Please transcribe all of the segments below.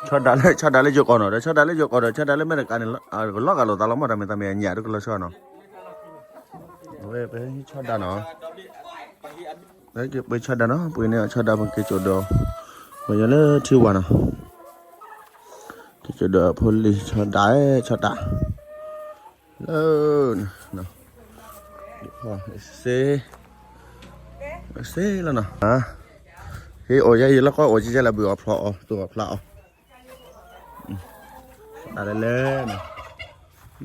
ဆီဒၣ်လၢ ဆီဒၣ်လၢယိၤကီၢ်နီၤ ဒီးဆီဒၣ်လၢယိၤကီၢ်ဒီး ဆီဒၣ်လၢအမဲရကၤန့ၣ် ကလီၤဂာ်လိာ်သးလီၤမး တၢ်မ့ၢ်တၢ်မ့ၢ်အညၣ်တကလီၤဆီနီၤ, ဝဲပဆီဒၣ်နီၤ, ပဆီဒၣ်နီၤ ပှ့ၤန့ၢ်ဆီဒၣ်ပက့ၤစိာ်ဒီး, ပယီၤလၢထံဝါနီၤ, က့ၤစိာ်ဒီးဖိလံၤဆီဒၣ် ဆီဒၣ် လၢ စ့ စ့လီၤနီၤ, ဟ့ၣ်အီၣ်ယဲယလီၢ်ကီၢ်အီၣ်ကဲလၢဘုးအီၣ်ဖျီအီၣ် သူၣ်အီၣ်ဖျါအီၣ်, တၢ်လဲၤလဲၤနီၤ,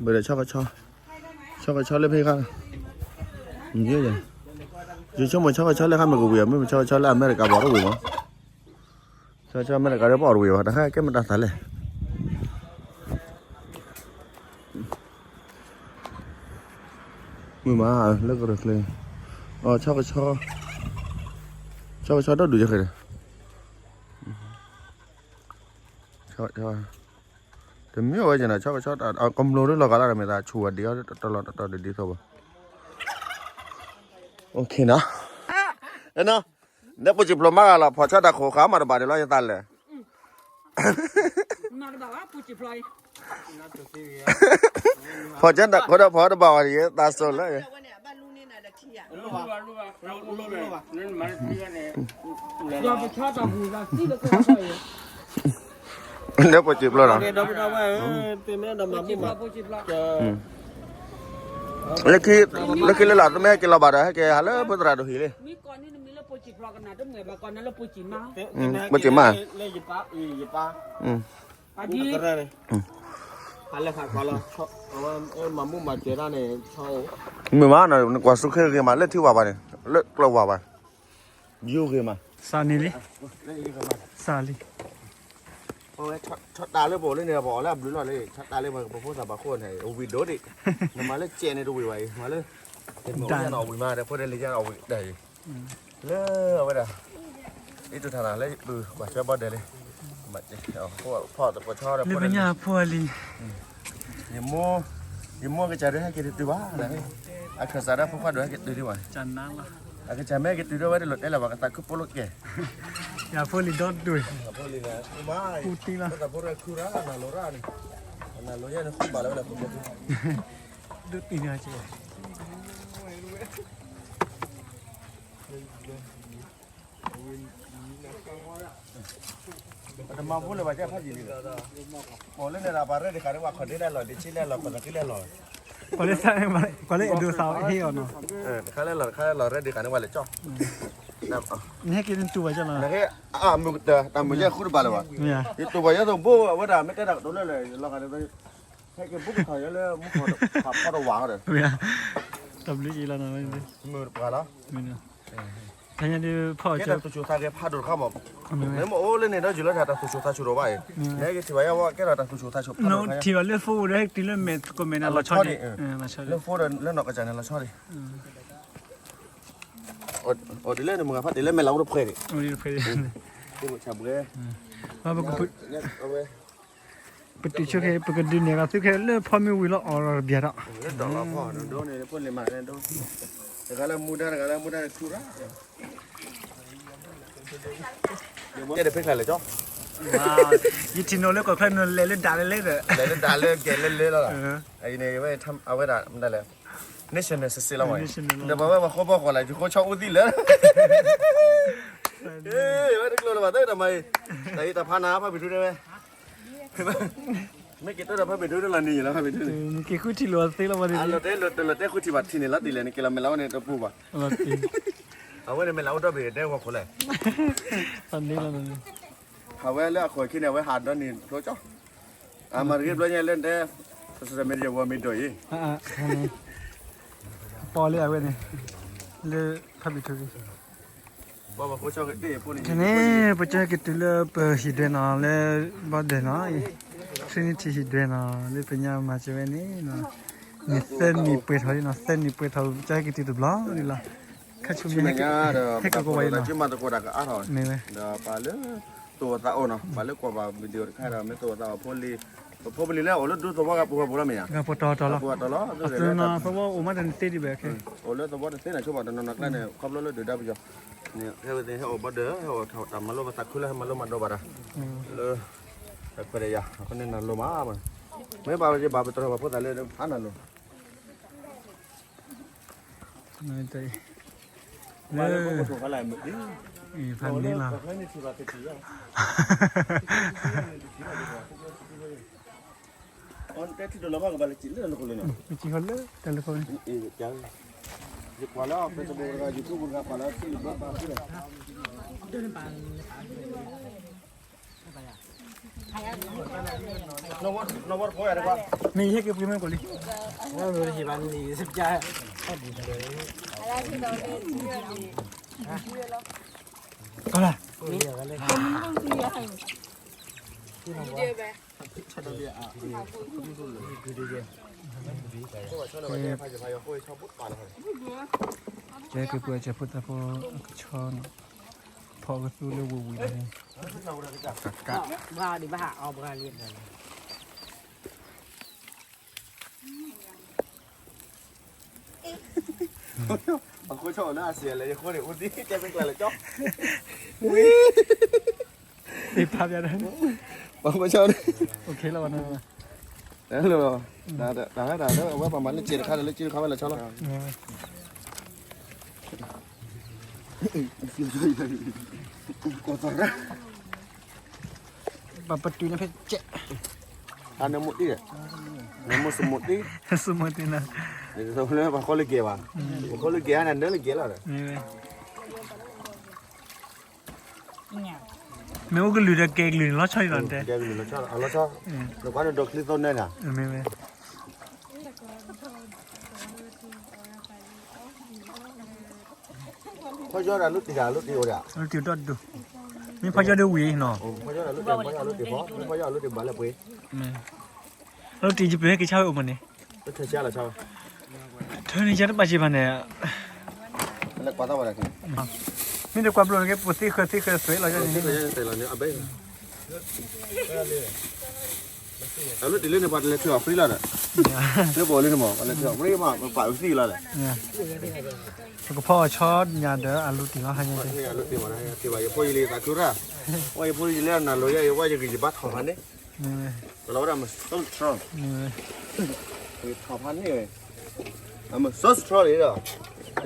ဘုးဒီးဆီကဆီ, ဆီကဆီလၢဖဲခါ, ယဆိကမိၣ် ဆီကဆီလၢခါမ့ၢ်ကဝံၤအီၤ မ့ၢ်ဆီကဆီလၢအမဲရကၤဘၣ်တဝံၤမး, ဆီကဆီအမဲရကၤဒီးပအီၣ်တဝံၤဘၣ် တၢ်ခါကဲမတၤသးလဲၣ် မုၢ်မး လၢကရၢၢ်ချ့, ဆီကဆီ, ဆီကဆီဒီဒူၣ်ယဲဃဲဒီး, တမ့ၢ်ဝဲကနီၤ ဆီကဆီ ကမျိၢ်လၢလီၤဂာ်လၢမ့ၢ်သးဆူၣ်ဝဲဒ်အီၤ တလီၤတတီၤဒ်ဒ်သိးဘၣ်, န နပူၤစံၣ်ဖျိးမးဂၤလီၤ ဖီၣ်ဆီတၢ်ခိၣ်ဃာ်မးတဘၣ်န့ၣ်လီၤ ယသးလဲၣ် ဖီၣ်ဆီတၢ်ခိၣ်ဒီးဖီၣ်တဘၣ်ဝဲန့ၣ် ယသးစိၤလၢ လၢပူၤစံၣ်ဖျိးလီၤ လၢခံ လၢခံလၢလီၤ တမ့ၢ်ဟဲက့ၤလီၤဘၣ်ဒီး ဟဲက့ၤဟးလၢဖိသရၣ်ဒိၣ်ဟံၣ်လံ ပူၤစံၣ်မး မုၢ်မးနီၤ နကွၢ်စူၢ်ခဲဂ့ၤမး လၢထံဝၢ်ဘၣ်န့ၣ် လၢကျီဝၢ်ဘၣ် ယိၤဂ့ၤမး စးန့ၣ်လံ စးလံ ဆီတၢ်လၢပအိၣ်လၢန့ၣ် ပအီၣ်လၢအဘျုးလီၤလံ ဆီတၢ်လၢပဖိသၣ်ဘၣ်ခိၣ်န့ၣ် ဝံၤဒိၣ်ဒံး နမၤလၢကဲးန့ၣ်တဝံၤဘၣ်အံၤ မၤလၢ တမ့ၢ်အိၣ်လၢနအီၣ်ဝံၤမး ဒီးဖိဒဲလံယါအီၣ်ဝံၤတၢ်အံၤ လၢအဝဲဒၣ် အံၤတူၢ်ထါနၤလၢပကွၢ်ဆၢဘီဒဲးလံ ဖီၣ်တကွၢ်ဆီဒီးဖိဒဲလံ လၢပညၣ်ဖိအလံၤ ယမိၢ်ကစၢ်ဒုးဟဲက့ၤတတုၤဘၣ် အခၢၣ်စးဒၣ်ဖိခွါဒုးဟဲက့ၤတုၤဒံးဘၣ် အကစၢ်မ့ၢ်ဟဲက့ၤတုၤဒၣ်ဝဲတလိၣ်တဲလၢၤဘၣ် ကသးခုပိာ်လိာ်ကဲ ယဖိလံၤဒီဒူၣ် ပူတံလီၤ ဖိရခူရၣ် နၤလိၤရၣ်န့ၣ် နၤလိၤယဲန့ၣ်ဃူဘၣ်လၢဝဲလၢဖိ ဒုးတံၢ်န့ၣ်ကဲ ပတမၤဖိလၢၤဘၣ်ကဲဖးယံာ်လံ ပလၢန့ၣ်ဒီးပှၤရဲၣ်ဒံးဃာ်န့ၣ် ပှၤခီၣ်ဒ့လဲၣ်လီၤ ဒ့ဆ့လဲၣ်လီၤ ပှၤသးက့လဲၣ်လီၤ ပှၤလၢသး ပှၤလၢအဲၣ်ဒိးသးဟ့အီၤနီၤ တခါလဲၣ်လီၤ တခါလဲၣ်လီၤ ရဲၣ်ဒံးဃာ်န့ၣ် ပှၤလဲၤကၠီ နဟဲက့ၤနတူၢ်ဘၣ်ကၠီလီၤ နဟဲ အမုၢ်တၢ်မုၢ်ယဲၢ်ဃုတဘၣ်လၢၤဘၣ် ယတူၢ်ဘၣ်ယဲၢ်သိးဘိအဝဲဒၣ် မ့ၢ်တဲတၢ်ကတိၤလၢလၢလီၤဂာ်ဒီး ဟဲက့ၤဘူးကထီၣ်ယဲလၢမူခီၣ်ဖီတဝာ်ဒီး တၢ်ဘျုးက့ၤလီၤနီၤ မုၢ်တပှၤလီၤ တၢ်ညါဒုးဖီၣ်ကဲတၢ်သူၣ်ဆူၣ်သးဂဲၤဖးဒိၣ်တခါမး မ့ၢ်မ့ၢ်အိၣ်လၢန့ၣ်ဒီးယုၢ်လီၤတၢ်သူၣ်ဆူၣ်သးဆူၣ်ဒိၣ်ဘၣ်အံၤ နဟဲက့ၤထံၣ်ဘၣ်ယဲဝဲကဲထီၣ်တၢ်သူၣ်ဆူၣ်သးဆူၣ်ဖးဒိၣ်တခါ ထံၣ်ဘၣ်လၢဖိအိၣ်ဒီးဟဲက့ၤတုၤလၢမဲာ်သကိးမဲာ်န့ၣ်လီၤဆီဒံး လၢဖိဒီးလၢနီၢ်ကစၢ်န့ၣ်လီၤဆီဒံး အိၣ်ဒ်လဲၣ်န့ၣ်မုၢ်ဂၤဖးဒံးလၢမဲာ်လီၤအိၣ်တဖှဲးန့ၣ် ပတုာ်ဆိခဲ ပကဒုးနဲၣ်ဂၤသုခဲလၢဖီမ့ၢ်ဝံၤလီၤအီၣ်လီၤတဘျီဒီး လၢဒိးလီၤဖီဒိၣ်န့ၣ် ဖိလံၤမးန့ၣ်ဒိၣ် တဂၤလၢမူဒါ တဂၤလၢမူဒါန့ၣ်ခူရၣ် တဲတဖဲချၢ်လဲၣ်ကၠီ ယထံၣ်နီၤလၢကီၢ်ချၢနီၤလဲၤလၢဒၣ်လဲၤလဲၤဒီး လဲၤလၢဒၣ်လၢကဲလဲၤလဲၤလီၤလီၤ အံၤန့ၣ် အဝဲဒၣ်မတၤလဲၣ် national စ့ၢ်လီၤဝဲ ဒီးပဝဲပှၤဃိပှၤဃိလဲၣ် ယဃိဆီအိၣ်သံလၢ ဝဲတကျိၤလၢၤဘၣ်သၢတမၤအံၤ တၢ်အံၤတၢ်ဖးနၤ ဖးဘံၣ်ထူန့ၣ်ဝဲ မ့ၢ်က့ၤတၢ်ဒီးဖးဘံၣ်ထူန့ၣ်လီၤနံၤယလီၤဖးဘံၣ်ထူန့ၣ် က့ၤဃုထံၣ်လိာ်သ့လီၤဝဲန့ၣ် တလီၤတဲဃုထံၣ်ဘၣ်ထံၣ်န့ၣ်လီၤတံၢ်လဲၣ်န့ၣ် က့ၤလီၤမဲာ်လီၤဝဲန့ၣ်တပူၤဘၣ် အဝဲန့ၣ်မဲာ်လီၤအိၣ်ဒီဘ့ၣ်တဲဝဲခိၣ်လဲၣ် အဝဲလၢအခိၣ်ခံန့ၣ် အဝဲဟးဒီနံၤဖျိကၠီ အမၤတဂ့ၤဘျီညါလၢတဲ social media ဝဲမ့ၢ်ဒိးအံၤ ပီလၢအဝဲန့ၣ် လၢဖးဘံၣ်ထူ ခဲန့ၣ် ပကက့ၤတုၤလၢပဟံၣ်ဒွဲနီၤ လၢဘီဒဲးနီၤ Trinity ဟံၣ်ဒွဲနီၤ လၢပညါမၤစၢၤဝဲန့ၣ် န့ၣ်သၢနံၣ်ပှဲၤထီၣ်လံနီၤ သၢနံၣ်ပှဲၤထီၣ် ပကက့ၤတုၤတဘျီဒံးလီၤ ခါဆူညါ ဟဲက့ၤကိးဝဲအံၤနီၤ မ့ၢ်ဝဲ ဒီးပှၤလၢ သူၣ်အိၣ်သးအိၣ်နီၤ ပှၤလၢကွၢ်ဘၣ် video တခါဒီး မ့ၢ်သူၣ်အိၣ်သးအိၣ်ဖိလံၤ ပဖိပလံၤလၢအိၣ်လၢဒူသဝီကပူၤပူၤလီၤမ့ၢ်ဧါ ပတီၢ်တီၢ်လီၤ ပတီၢ်လီၤ အသဝီအိၣ်မးတန့ၣ်သ့ဒံးဘၣ် အိၣ်လၢသဝီတသ့န့ၣ် ဆိဘၣ်တနီၤနီၤကျါန့ၣ် ခီဖျိလၢဒုၣ်ဒါပယီၤ န့ၣ် ဟဲဝဲသ့ၣ်ဟဲအိၣ်ဘီဒၢး ဟဲအိၣ်တၢ်မၤလိပသးခုလၢဟဲမၤလိမၤဒိးဘၣ်တၢ် လၢ တၢ် ခွဲးဒီးယၤ အဃိန့ၣ်နၤလိၤမး, မ့ၢ်ဘၣ်ဝဲဘၣ်ပတြၢၤပှၤဖိသၣ်လၢဖးနၤလိၤ, ဖးန့ၣ်လီၤ, လၢ မ့ၢ်ယဟဲက့ၤပှ့ၤမ့ၢ်ကိးလံ, ကီလၢ်, ကဲက့ၤပှ့ၤဆၢဖိသၣ်ဖိအကဆီနီၤ, ဖီကသူလၢဝံၤဝံၤလီၤန့ၣ်, ကကး, အဃိဆီလၢအစံးလဲၤယဃိန့ၣ် အိၣ်သံတဲပ့ကျါလၢကၠီ, သ့ၣ်ဖးပျါဒီး, ပှၤဖိဆီန့ၣ်, တၢ်လၢ, တၢ်ဝဲဒၣ်လၢ အဝဲပှၤမၤလၢစဲးတခါဒီးလၢကၠံတခါဝဲလီၤဆီလီၤ, ပှၤပတုာ်န့ၣ်ဖဲကဲး, အနမိၢ်တံၢ်, နမိၢ်စမိၢ်တံၢ်, စမိၢ်တံၢ်နၤ, လၢပှၤဃီလၢကဲးဘၣ်, ပှၤဃီလၢကဲးဟဲနၤနၢလၢကဲးလီၤဒီး မ့ၢ်အိၣ်ကလုာ်ဒီးကဲကလုာ်န့ၣ် လီၤဆီလီၤတဲ, ကဲကလုာ်လီၤဆီ, လီၤဆီ, နကွၢ်န့ၣ်ဒီးချံသိနၢနၤ, မ့ၢ်ဝဲ, ဖီၣ်ယီၢ်ဒီးအလိၣ်တံၢ်ဒီးအလိၣ်တံၢ်အိၣ်ဒီး, အလိၣ်တံၢ်ဒီးဒိၣ်, မ့ၢ်ဖီၣ်ယီၢ်ဒီးဝံၤနီၤ, ဖီၣ်ယီၢ်ဒီးအလိၣ်တံၢ် ဖီၣ်ယီၢ်အလိၣ်တံၢ်ဖီ, မ့ၢ်ဖီၣ်ယီၢ်အလိၣ်တံၢ်ဘၣ်လၢပှ့ၤ, အလိၣ်တံၢ်ယပှ့ၤဟဲက့ၤဆါဝဲအိၣ်မးန့ၣ်, ထၢန့ၣ်ယတဘၣ်စံးဘၣ်န့ၣ်, မ့ၢ်တကွၢ်ဘျီန့ၣ်က့ ပသံဃၢၤသံဃၢၤသွဲးလီၤန့ၣ်, အလိၣ်တံၢ်လၢန့ၣ် ပှၤတလဲၤထုးအီၤ free လီၤဒီး, လၢပအိၣ်လၢန့ၣ်မး ပှၤလဲၤထုးအီၤ free မး ပပာ်အသံလီၤဒီး, ပကဖီၣ်အီၤဆီညါဒီးအလိၣ်တံၢ်လီၤဟါညါ, အလိၣ်တံၢ်မး ယဖိယလံၤသးခုရၣ်, ဝဲယဖိယလံၤလၢနၤလိၤယဲ ယဝဲယဂံၢ်ယဘါထီၣ်ဖးန့ၣ်, ကလီၤဝဲဒၣ် I'm so strong, ထီၣ်ဖးန့ၣ်ဝဲ, I'm so strong လံဒီး, ယ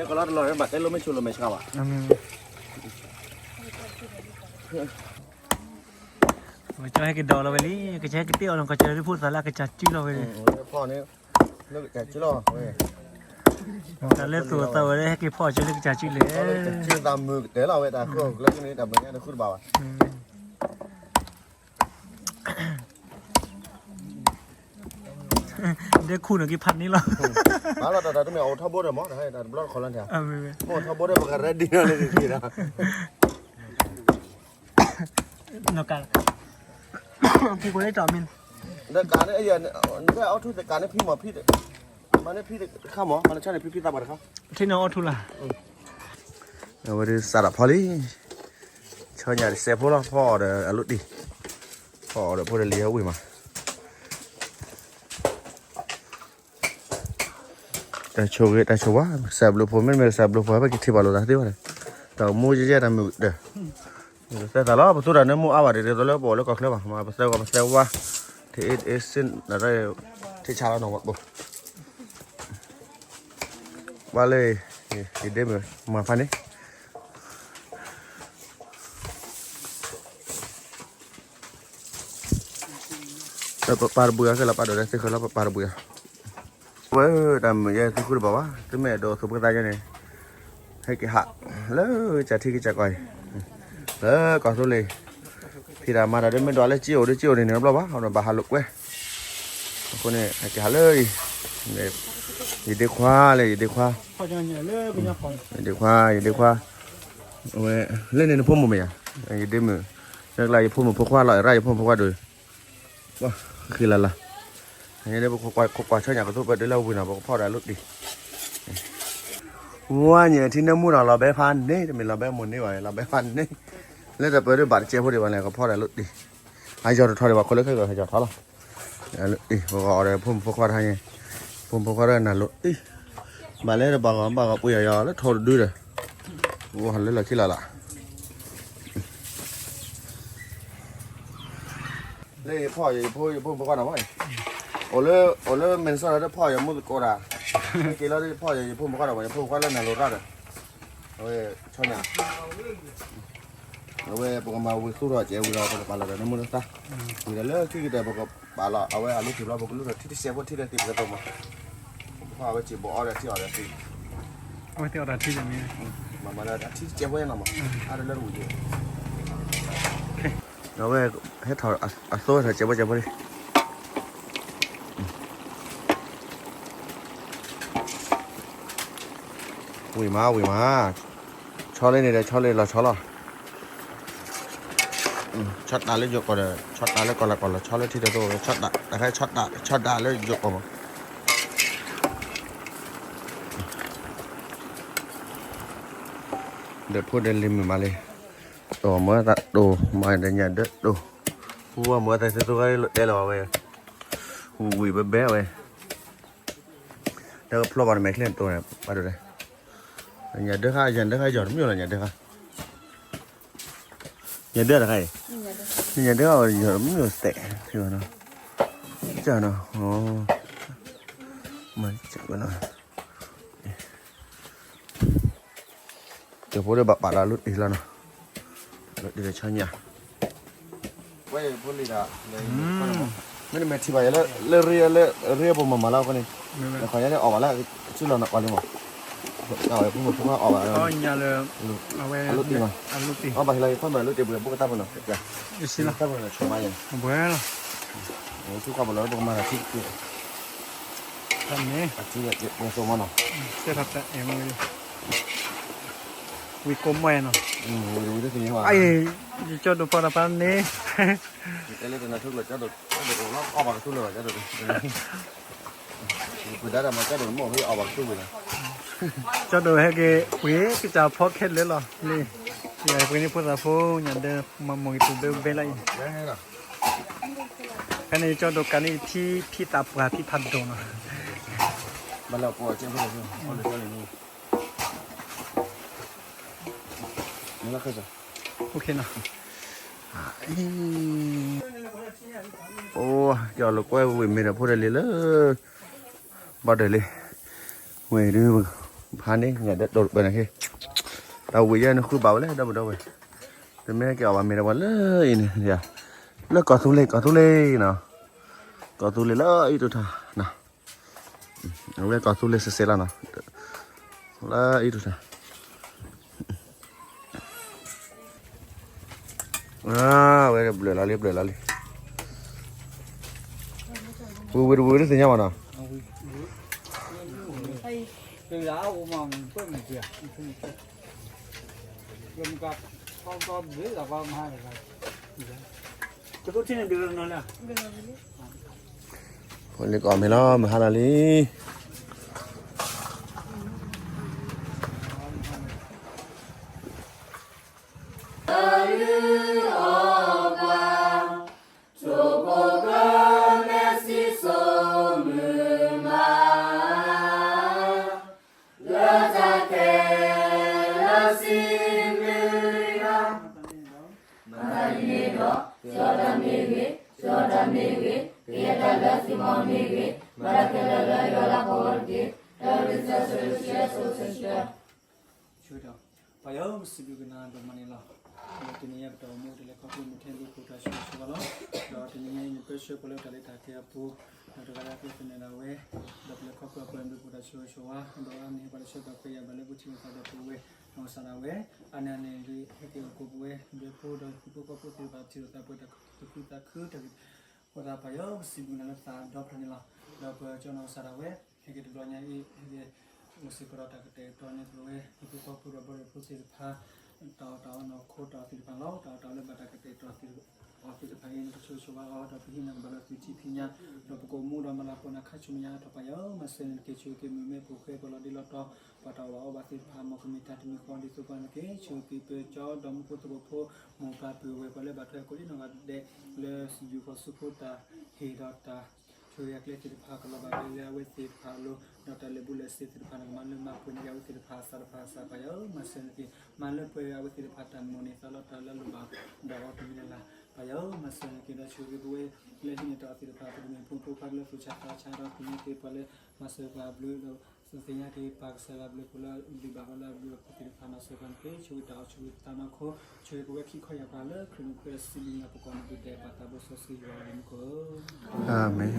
ကလီၤတလီၤဘၣ်တဲလိမ့ၢ်ဆိလိာ်မဲာ်ဆှးဘၣ် ကၠီဟဲက့ၤဒီးလီၤဝဲလံ, ကၠီဟဲက့ၤတ့ၢ်အီၤလီၤ ကၠီလၢဖိသၣ်လၢအကစၢ်စုလီၤဝဲ, ဖီၣ်န့ၣ်, လၢကစၢ်စုလီၤဝဲ, တၢ်လၢသူၣ်သးဝဲလၢဟဲက့ၤဖီၣ်ကၠီလၢကစၢ်စုလဲၣ်, ကစၢ်သးမုာ်ကတဲလီၤဝဲတၢ်ဃိ လၢကန့ၣ်တၢ်မဲာ်ညါတဃုတဘၣ်ဘၣ် ဒဲခူၣ်န့ၣ်က့ၤဖးန့ၣ်လီၤ, ဘၣ်လီၤတၢ်တမ့ၢ်အိၣ်ထီဘိဒီးမ့ၢ် တၢ်တဘျီတခီလီၤ, အိၣ်ထီဘိဒီးပက ready လီၤလၢက့ၤဒီး နက, ဖံကိးန့ၣ်တမ့ၢ်, နကန့ၣ်, နကအီထူသကးန့ၣ်ဖံမ့ၢ်ဖံ, မၤန့ၢ်ဖံတခါမ့ၢ် မၤလၢဆီန့ၣ်ဖံဖံသးပှၢ်တခါ, ထံန့ၣ်အီထူလၢ, အဝဲဒုးစးထီၣ်ဖီလံ, ဆီညါတစဲးဖိလီၤ ဖီအီၤဒီးအလိၣ်တံၢ်, ဖီအီၤဒီးဖိဒီးလံၤဟဲဝံၤမး တၢ်ဆိၣ်ဂ့ၤတၢ်ဆိၣ်ဝါ ကစၢ်ဘျုးဖိ မ့တမ့ၢ်ကစၢ်ဘျုးဖိ ဟဲဘၣ်က့ၤထံၣ်ဘၣ်လိာ်သးသ့ဝဲန့ၣ်, တၢ်မူယဲၢ်ယဲၢ်တၢ်မုာ်ဒီး, သဲသးလီၤ ပသူတၢ်နၢမူအါဘၣ်ဒ်သိးလၢပအိၣ်လၢကီၢ်ချၢဘၣ် မ့ၢ်ပသဲဂီၤပသဲဝါ, ထံၣ်အ့ၣ်စ့ၣ်နၤ ထံၣ်ဆါလီၤနီၢ်ဝဲပူၤ, ဘၣ်လၢ, ယဒ့မုၣ်မၤဖးန့ၣ် လၢပပၢ်တဘှံးအီၤ ကဲလီၤပာ်ဒိၣ်လၢသုဃၢၤလၢပပၢ်တဘှံးအီၤ, ဝဲတၢ်မုာ်ယဲသုဃုတဘၣ်ဘၣ် သုမ့ၢ်အဲၣ်ဒိးသူၣ်ဖှံသးညီန့ၣ်, ဟဲက့ၤဟး, လၢကၢ်ထံကစၢ်ကီၢ်အံၤ, လၢကီၢ်သူလ့ၤ, ဖံးတၢ်မၤတၢ်ဒ်မ့ၢ်ဒွးလၢကၠံအိၣ်ဒ်ကၠံအိၣ်န့ၣ်န့ၣ်တဘျီဘၣ် ဘၣ်ဟးလိာ်ကွဲ, အဃိန့ၣ် ဟဲက့ၤဟးလၢအံၤ, ယဒ့ခွါလၢယဒ့ခွါ, ယဒ့ခွါ ယဒ့ခွါ, ဝဲ, လၢန့ၣ်နဖိမုၣ်မ့ၢ်ဧါ, ယဒ့မုၣ်, လၢကျါယဖိမုၣ်ဖိခွါလီၤ အဲၣ်ရၣ်ယဖိမုၣ်ဖိခွါဒိၣ် ဃံလၤလၤ, ပကွၢ်ဆီညၣ်ကသိးပဒုးလၢဝံၤနီၤ ပကဖီၣ်ဒီးအလိၣ်တံၢ်, ဝါညၣ်ထံနၢမူနီၤ လီၤဘဲဖးန့ၣ် တမ့ၢ်လီၤဘဲမိၢ်န့ၢ်ဘၣ် လီၤဘဲဖးန့ၣ်, လၢတပၢၤဒုးဘၣ်တစဲးဖိဒံးဘၣ်န့ၣ် ကဖီၣ်ဒီးအလိၣ်တံၢ်, အယီၤတထီဒံးဘၣ် ခိးလၢခဲကီၢ်ယီၤထီလီၤ, အလိၣ်တံၢ် ပကအီၣ်ဒီးဖိမုၣ်ဖိခွါတဟါညါ, ဖိမုၣ်ဖိခွါဒီးနၤလိၣ်တံၢ်, ဘၣ်လၢတဘၣ်ဂီၤဘၣ်ဂီၤပှ့ၤယီၤယီၤလၢထိၣ်တဒုဒီး, ဝါလၢလီၤခံလီၤလီၤ လၢ လၢယဖီၣ်ယဖိ ယဖိမုၣ်ဖိခွါနီၤမး, အိၣ်လၢ အိၣ်လၢ Minnesota လၢဖီၣ်ယမိၢ်သကိးတၢ်, က့ၤလီၤလၢဖီၣ်ယဖိမုၣ်ဖိခွါဒီး ယဖိမုၣ်ဖိခွါလၢနၤလိၤတၢ်ဒီး, အဝဲဆီညါ အဝဲပကမၤဝံၤသူၣ်ထီၣ်ကဲဝံၤဒီး ပကပာ်လီၤဒီးနမုၢ်နသါ, ဝံၤဒီးလၢခံကတၢၢ် ပကပာ်လီၤ အဝဲအလုၢ်ထံးဘျီ ပကလုၢ်ထီၣ်ထံတစဲးဖိ ထံလၢသံးပကသိးမး, ပကဖီၣ်အဝဲစံးဘိးအီဒီးထံအီဒီးသံး, အဝဲသ့ၣ်အီဒီးထံန့ၣ်မ့ၢ်, မၤမၤလၢအထံတစဲးဖိနီၤမး, အါတလၢတဝံၤယဲ အဝဲ ဟဲထီၣ်အသိဟဲထီၣ်စဲးဖိစဲးဖိလံ, ဝံၤမး ဝံၤမး, ဆီလၢန့ၣ်ဒီး ဆီလၢလီၤဆီလီၤ, ဆီတးလၢယိၤကီၢ်ဒီး ဆီတးလၢကီၢ်လၤကီၢ်လီၤ, ဆီလၢထံတသိး ဆီတး တခါ ဆီတး ဆီတးလၢယိၤကီၢ်မး, ဒီးဖိဒီးလံၤမုာ်မးလံ, တိၢ်မ့ၢ်သးတိၢ် မၤဒီးညၣ်ဒၢတိၢ်, ပူဝဲမ့ၢ်သးသ့သိဂၤလၢတဲလီၤဝဲ, ဝံၤဝံၤဘဲဘဲဝဲ, ဒီးကဖျီဘၣ်တမဲာ်ချ့တိၢ်န့ၣ် ဘၣ်ဒိးလဲၣ်, ညၣ်ဒၢခါ ညၣ်ဒၢခါယီၤတမ့ၢ်လီၤ ညၣ်ဒၢခါ, ညၣ်ဒၢတခါအံၤ, ညၣ်ဒၢခါယီၤတမ့ၢ်စဲး, နီၤ, နီၤ, မၤစဲးဝဲလီၤ ကဖိဒီးဘၣ်ပာ်လီၤလၢတ့ၢ်လီၤနီၤ, လၢတ့ၢ်လၢဆီညါ, ဝဲဖိလံၤဒီး, မ့တမ့ၢ်ထံၣ်ဘၣ်ယၤလၢ လၢရ့ လၢရ့ပမၤမၤလၢအဃိန့ၣ်, နခီညါန့ၣ်အီၣ်ဘၣ်လၢ စုလီၤနကွၢ်လံမး, ဖိမုၣ်ဖိခွါအီၣ်ဘၣ်, အလိၣ်တ့ၢ်မး, အီၣ်ဘၣ်ဟံးလီၤ ယဖိမုၣ်အလိၣ်တ့ၢ်ပှဲၤ ဖိကတၢ်ဖိနီၤ, တၢ်ဖိနီၤ ဆိမးယဲ, ဘှဲလီၤ, ထူခီၣ်ပလီၤလၢပကမၤတၢ်ထံ အထံပှဲၤသိမးနီၤ, တဲထီၣ်တၢ်အဲၣ်မး, ဝံကိးမွဲနီၤ, ယကၠီဒိၣ်ဖီတၢ်ဖးန့ၣ်, တဲလၢတနၤထူကျိၤ ကၠီဒိၣ် ကၠီဒိၣ်အီၣ်ဘၣ်ကသူလၢၤဘၣ် ကၠီဒိၣ်, ပဒၣ်တၢ်မ့ၢ်ကၠီဒိၣ်မ့ၢ်အီၣ်ဘၣ်ကသူဝံၤလီၤ, ကၠီဒိၣ်ဟဲက့ၤပှ့ၤကစၢ်ဖီခဲလၢာ်လီၤ, လံ, ယပှ့ၤန့ၢ်ဖိသၣ်ဖိညၣ်ဒၢ မၤမိၢ်က့ၤပူၤဘဲဘဲလၢအံၤ, ဖဲန့ၣ်ကၠီဒိၣ်ကးန့ၢ်ထံဖံသးပှၢ်ဖံဖးဒိၣ်နီၤ, ဘၣ်လၢပှၤကဲဖိလၢ အိၣ် ကၠီလီၤကွဲဝံၤမ့ၢ်ဒီးဖိဒီးလံၤလၢ ဘၣ်ဒၢးလံ, ဝဲဒုး ဖးန့ၣ် ညၣ်ဒၢတိၢ်တပၢၢ်န့ၣ်ဟ့ၣ်, တၢ်ဝံၤယဲန့ၣ်ဃုဘၣ်ဝဲလၢဒီပုၢ်ဒီဝဲၢ်, တမ့ၢ်က့ၤအီၣ်ဘၣ်မ့ၢ်ဒီးပှၤလၢအံၤန့ၣ်, လၢကီၢ်သူလ့ၤ ကီၢ်သူလ့ၤနီၤ, ကီၢ်သူလ့ၤလၢအံၤတထါနီၤ, အဝဲကီၢ်သူလ့ၤစဲးစဲးလီၤနီၤ, လၢအံၤတထါ အဝဲဘျၢၣ်လီၤလံ ဘျၢၣ်လီၤလံ, ဝံၤဝံၤတဝံၤလၢသ့ၣ်ညါဘၣ်နီၤ, ဖိလံၤကီၢ်မ့ၢ်လီၤ မုၢ်ဟါလီၤလံ, အလုၢ်အီၣ်ကွၢ်, ထိၣ်ဖိကျၢၢ်မဲာ်စံၣ်စိၤမုၢ်မး, လၢတၢ်ခဲလၢာ်စံးမုၢ်ယွၤ, မၤသးဒ်န့ၣ်ဒီး, စံးအီၤတၢ်မ့ၢ်ဂ့ၤ, စံးအီၤတၢ်မ့ၢ်ဂ့ၤ, ကယဲၢ်တၢ်လၢသုမၤမ့ၢ်ဂ့ၤ, မၤတၢ်ခဲလၢာ်လၢယွၤလၢပဂီၢ်တက့ၢ်, တၢ်ရ့စၢ်စိၤလၢဆံယဲၢ်စိၤဆံယဲၢ် ပၢ်ယွၤ ပစံးဘျုးက့ၤနၤဒိၣ်မးန့ၣ်လီၤ. ဒီးတနံၤညါပတၢ်အိၣ်မူအိၣ်ဂဲၤလၢခီဖျိမုၢ်ထဲဒုးခိၣ်တၢ်ဆိၣ်ဂ့ၤဆိၣ်ဝါလီၤ. ဒီးတနံၤညါအံၤန့ၣ် ပၢဆှၢပှၤလၢတၢ်လဲၤတၢ်က့ၤအပူၤ, ဒီးတဂၤလၢအကျဲသနၢၣ်ဒၣ်ဝဲ, ဒီးပလဲၤခီဖျိအပူၤဒုးခိၣ်တၢ်ဆိၣ်ဂ့ၤဆိၣ်ဝါ, ဒီးအန့ၣ်ပှၤလၢဆၢကတီၢ်ပှဲၤယၤဘၣ်လၢပထံၣ်လိာ်သးဒီးပဝဲ, ဒီးကစၢ်ဒၣ်ဝဲ, အန့ၣ်န့ၣ်ဒုး ဟဲက့ၤအိၣ်ကိးပဝဲ ဒွဲၣ်ဖိဒီးဟံၣ်ဖိဃီဖိသ့ၣ်တဖၣ်ထံၣ်လိာ်သးပှဲၤတၢ်သူၣ်ခုသးခုတၢ်ဂ့ၤ အဃိသတး ပၢ်ယွၤ ပစံးဘျုးနၤလၢသးဒီဖျၢၣ်န့ၣ်လီၤ. ဒီးပကၠီနီၢ်ကစၢ်ဒၣ်ဝဲ ဟဲက့ၤတဘျီညါအံၤ ဟဲက့ၤအိၣ်စ့ၢ်ကီးဒီးတၢ်ကတဲာ်ကတီၤန့ၢ်ပဝဲ ဟံၣ်ဖိဃီဖိဒီးဘီဒီးဖိသ့ၣ်တဖၣ် တၢ်အီၣ်တၢ်အီနီၢ်ခိတၢ်အီၣ်သ့ၣ်တဖၣ်လီၤ. တၢ်အီၣ်တၢ်အီလၢဘၣ်တၢ်ကတဲာ်ကတီၤအီၤသ့ၣ်တဖၣ်အံၤ နကဆိၣ်ဂ့ၤဆိၣ်ဝါအီၤ ဒီးပဟံးန့ၢ်ကဘၣ်လၢသုထံၣ်ဖံးညါ ဒီးပကအိၣ်မူဒီးမၤလၤကပီၤနၤခါဆူမဲာ်ညါအါထီၣ် ပၢ်ယွၤ မၤစၢၤန့ၢ်တက့ၢ် ဆိၣ်ဂ့ၤက့ၤမုၢ်မ့ၢ်ပူၤဃဲပှၤလီၤဒ့လီၤတီၤ ပှၤတၢ်အိၣ်ဘၣ်အီၣ်ဘၣ်သ့ၣ်တဖၣ် မ်ကမ့ၢ်တၢ်တမံၤဃီဒ်သိးပှၤန့ၣ်တက့ၢ် ဆိၣ်ဂ့ၤက့ၤပၢၤကၠီဒီးမူခိၣ်သကိးဖိ မိၢ်ပၢ်ပုၢ်ဝဲၢ် ပှၤလၢဘၣ်ထွဲကိးဒံနီၢ်ဂၤဒဲး လၢယူၤဃီၤဆူဖိတၢ်ဟ့ၣ်ဒီးတၢ်ဆိၣ်ဂ့ၤအကျဲသ့ၣ်တဖၣ် ကလီၤဘၣ်က့ၤလၢအဝဲသ့ၣ်တဖၣ်အလိၤ ဒီးတၢ်လဲၤဘူးလဲၤစ့သ့ၣ်တဖၣ်န့ၣ် ကမၤလၢမၤပှဲၤန့ၢ်က့ၤအဝဲသ့ၣ်တဖၣ်အသးတဖၣ်အစၢ် ပၢ်ယွၤဧၢ မၤစၢၤန့ၢ်က့ၤ မၤလၢပှဲၤအဝဲသ့ၣ်တဖၣ်တၢ်မိၣ်န့ၢ်သးလီၤတၢ်လၢအလိၣ်ဘၣ်ဒီးအီၤတမံၤလၢ်လၢ် ပၢ်ယွၤဧၢ, မၤစၢၤန့ၢ်က့ၤဒီးဆိၣ်ဂ့ၤပဝဲ လၢဟံးန့ၢ်တၢ်အီၣ်သ့ၣ်တဖၣ် ပကမ့ၢ်ဖိမုၣ်ဖိခွါလၢအဖျိးဆါသးဆါဒီး သ့ၣ်ညါက့ၤပှၤလၢမၤစၢၤပှၤအဘျုးဒီး သ့ၣ်ညါက့ၤပှၤကစၢ်ယွၤအဘျုးအဖှိၣ်လၢအဒုးဘၣ်ဝဲလၢအဘျုးအဖှိၣ်သ့ၣ်တဖၣ် မၤစၢၤပှၤန့ၣ်တက့ၢ်. ဆိၣ်ဂ့ၤတၢ်အီၣ်ဆိၣ်ဂ့ၤတၢ်မၤခိ ဆိၣ်ဂ့ၤပဝဲခံခီယၢ်ပှၤလၢခရံာ်မုၢ်ဃဲၤစံးဘျုးနၤပကီၢ်န့ၣ် ဒုးတဲပၢ်သးဘိစီဆှံယွၤအမံၤမူခိၣ်. အၤမ့ၣ်.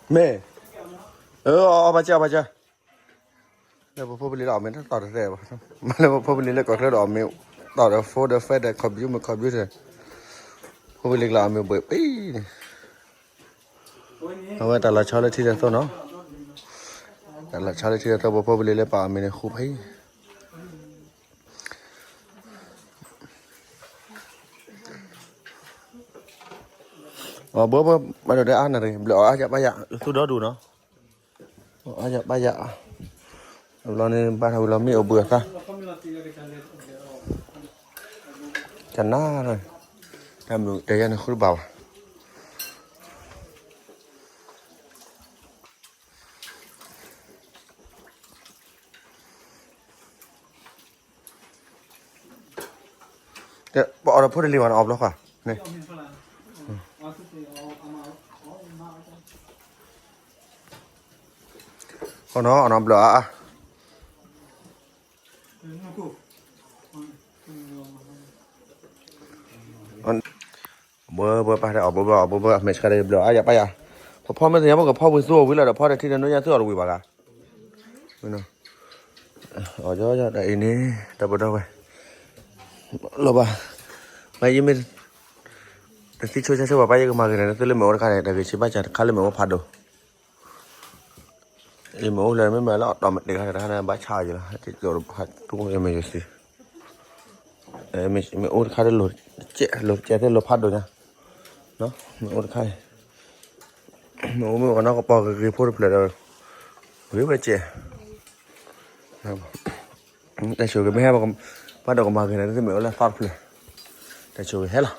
မ့ၢ်, အၢ အီၣ်ဘၣ်ကၢ် အီၣ်ဘၣ်ကၢ်, လၢပဖိပလံၤလၢအီၣ်မ့ၤတတီၢ်တသဲဘၣ်, မ့ၢ်လၢပဖိပလံၤလၢကီၢ်ချၢဒီးအီၣ်မ့ၤတီၢ်ဒီး phone ဒီး fan ဒီး computer မ့ၢ် computer, ဖိပလံၤကျါအီၣ်မ့ၤဘှံးပံၤန့ၣ်, အဝဲတၢ်လီၤဆီလၢထံလၢသိနီၤ, တၢ်လီၤဆီလၢထံလၢသိ ပဖိပလံၤလၢပာ်အီၣ်မ့ၤန့ၣ် ဃူဖဲအံၤ အဘၢဘၢ ဘၣ်ဒီးအါနၤတဂ့ၤ ဘျုးအီၣ်အါယၤဘၣ်ယၤ သူဒီဒူၣ်နီၤ, အါယၤဘၣ်ယၤ, ဘျီန့ၣ် ဘၣ်ထီၣ်ဝံၤလီၤမ့ၢ်အိၣ်ဘှံးအသး, ကနၣ်, တၢ်မုၢ်တဲယၤန့ၣ်ဃုတဘၣ်ဘၣ်. ပအီၣ်ဒီးဖိတလံၤဘၣ်န့ၣ် အီၣ်ဘျီဃီန့ၣ်, အီၣ်နီၤ အီၣ်နီၤဘျီအါအါ, ဘၢဘၢပၢ်တဲအီၣ်ဘၢဘၢအီၣ်ဘၢဘၢ မဲာ်ဆှးဒီးဘျီအါယၤပၢ်ယၤ, ပဖီမ့ၢ်သ့ၣ်ညါ ပကဖီဝံၤသူအီၤဝံၤလီၤဒီး ဖီတထံဒီးနိညါသူအီၤတဝံၤဘၣ်ဂၤ, အီၣ်ယီယီတၢ်အံၤန့ၣ် ဒီပုၢ်ဒီဝဲၢ်, လီၤဘၣ်, မ့ၢ်ယမ့ၢ် တသံဆိဆါဆိဘၣ် ပၢ်ယကမၤဂ့ၤန့ၣ် သုလၢမ့ၢ်အိၣ်တခါန့ၣ် တၢ်ဂ့ၢ်ဆံးဘၣ်စၢ်တခါလၢမ့ၢ်အိၣ်ဖးဒိၣ်, ယမ့ၢ်အိၣ်လၢမ့ၢ်မၤလၢအတီၢ်မ့ၢ်တ့ၢ်ခါတခါန့ၣ် ဘၣ်ဆါယၤလီၤ, ဟဲက့ၤကီးတဖးတူၢ်မ့ၢ်ယသံ, မ့ၢ်အိၣ်တခါလၢလိၤ, လိၤကဲသ့ၣ်လိၤဖးဒိၣ်ညါ, မ့ၢ်အိၣ်တခါအံၤ, မ့ၢ်အိၣ်မ့ၢ်အိၣ်ကနီၢ်ကပီၤဂ့ၤဂ့ၤဖိတဖျၢၣ်ဒီး, ဂ့ၤဝဲကဲ တၢ်ဆိၣ်ဂ့ၤမ့ၢ်ဟဲ, ဘၣ်ဒီးကမၤဂ့ၤန့ၣ် သုမ့ၢ်အိၣ်လၢသီတဖျၢၣ်, တၢ်ဆိၣ်ဂ့ၤဟဲလီၤ.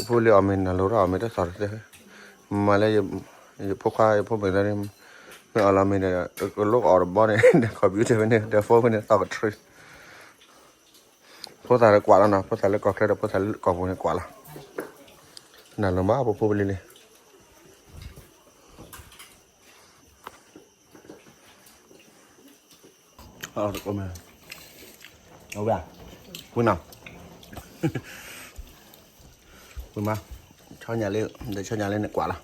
ပဖိလံၤအီၣ်မ့ၤ နၢ်လိၤထီၣ်အီၣ်မ့ၤတသီၣ်တသဲ, မ့ၢ်လၢ ယဖိခွါယဖိမုၣ်သ့ၣ်န့ၣ်, မ့ၢ်အီၣ်လီၤမ့ၤန့ၣ် ကလိၣ်ကအီၣ်တဘီန့ၣ် ဒီး computer ဖဲန့ၣ် ဒီး phone ဖဲန့ၣ် သီၣ်ကတြူၢ်, ဖိသၣ်လၢကွၢ်လီၤနီၤ, ဖိသၣ်လၢကီၢ်ချၢဒီးဖိသၣ်လၢကီၢ်ပူၤန့ၣ်ကွၢ်လီၤ, နၢ်လိၤမး ပဖိပလံၤန့ၣ် ဝံၤ, ဝံၤမး, ဆီညၣ်လၢ, ဒီးဆီညၣ်လၢန့ၣ်ကွၢ်လီၤ.